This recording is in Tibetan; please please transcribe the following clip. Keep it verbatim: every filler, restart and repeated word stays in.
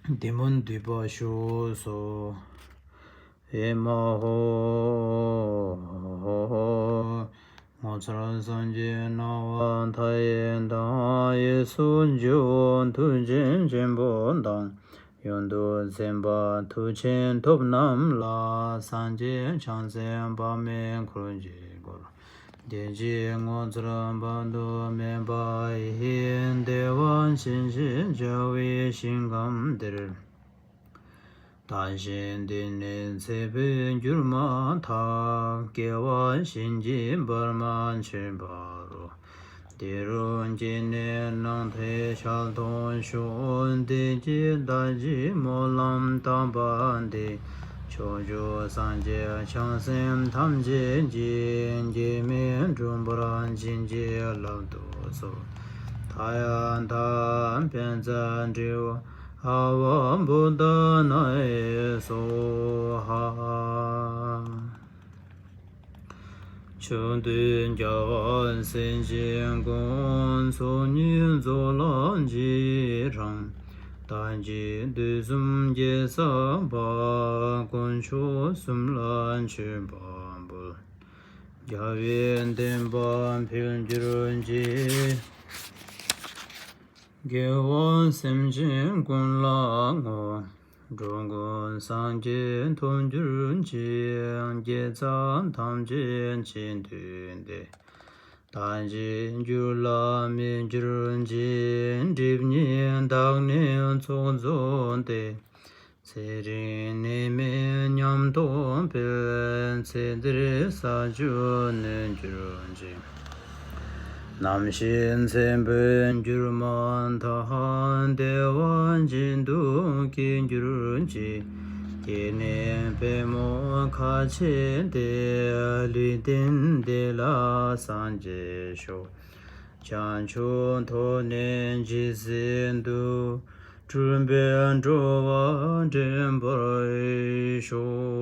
བདེ་སྨོན་འདུས་པ་ཞུ་སོ། ཨེ་མ་ཧོ། ངོ་མཚར་སངས་རྒྱས་སྣང་བ་མཐའ་ཡས་དང་། གཡས་སུ་ཇོ་བོ་མཐུ་ཆེན་ཆེན་པོ་དང་། གཡོན་དུ་སེམས་དཔའ་མཐུ་ཆེན་ཐོབ་རྣམས་ལ། སངས་རྒྱས་བྱང་སེམས་དཔག་མེད་འཁོར་གྱིས་བསྐོར། བདེ་སྐྱིད་ངོ་མཚར་དཔག་ཏུ་མེད་པ་ཡི། བདེ་བ་ཅན་ཞེས་བྱ་བའི་ཞིང་ཁམས་དེར། བདག་གཞན་འདི་ནས་ཚེ་འཕོས་གྱུར་མ་ཐག། སྐྱེ་བ་གཞན་གྱིས་བར་མ་ཆོད་པ་རུ། དེ་རུ་སྐྱེས་ནས་སྣང་མཐའི་ཞལ་མཐོང་ཤོག། བདེ་སྐྱིད་བདག་གི་སྨོན་ལམ་བཏབ་པ་འདི། ཕྱོགས་བཅུ་སངས་རྒྱས་བྱང་སེམས་ཐམས་ཅད་ཀྱིས། འགྱུར་མེད་འགྲུབ་པར་བྱིན་གྱིས་བརླབ་ཏུ་གསོལ། ཐ་ཡ་ཐ། པཉྩ་དྲི་བ་ཨ་བ་བོ་དྷ་ནཱ་ཡེ་སྭཱ་ཧཱ། ཕྱོགས་དུས་རྒྱལ་བ་སྲས་བཅས་ཀུན། ཚོགས་གཉིས་རྫོགས་ལ་རྗེས་འབྲང་། དལ་བརྒྱད་དུས་གསུམ་རྒྱལ་ཚབ་པ། དཀོན་མཆོག་གསུམ་ལ་མཆོད་པ་འབུལ། རྒྱལ་བའི་བསྟན་པ་འཕེལ་གྱུར་ཅིག། དགེ་བ་སེམས་ཅན་ཀུན་ལ་བསྔོ། འགྲོ་ཀུན་སངས་རྒྱས་ཐོབ་གྱུར་ཅིག། དགེ་རྩ་ཐམས་ཅད་ཆེས་མཐོའི་སྡེ། དལ་བརྒྱད་འགྱུར་ལ་མི་འགྱུར་ཅིག། སྒྲིབ་གཉིས་དག་ནས་ཚོགས་རྫོགས་ཏེ། ཚེ་རིང་ནད་མེད་ཉམས་རྟོགས་འཕེལ། ཚེ་འདིར་ས་བཅུ་ནོན་གྱུར་ཅིག། ནམ་ཞིག་ཚེ་འཕོས་གྱུར་མ་ཐག། བདེ་བ་ཅན་དུ་སྐྱེ་གྱུར་ཅིག། སྐྱེས་ནས་པདྨོ་ཁ་ཕྱེ་སྟེ། ལུས་རྟེན་འདི་ལ་སངས་རྒྱས་ཤོག། བྱང་ཆུབ་ཐོབ་ནས་ཇི་སྲིད་དུ། སྤྲུལ་པས་འགྲོ་བ་འདྲེན་པར་ཤོག།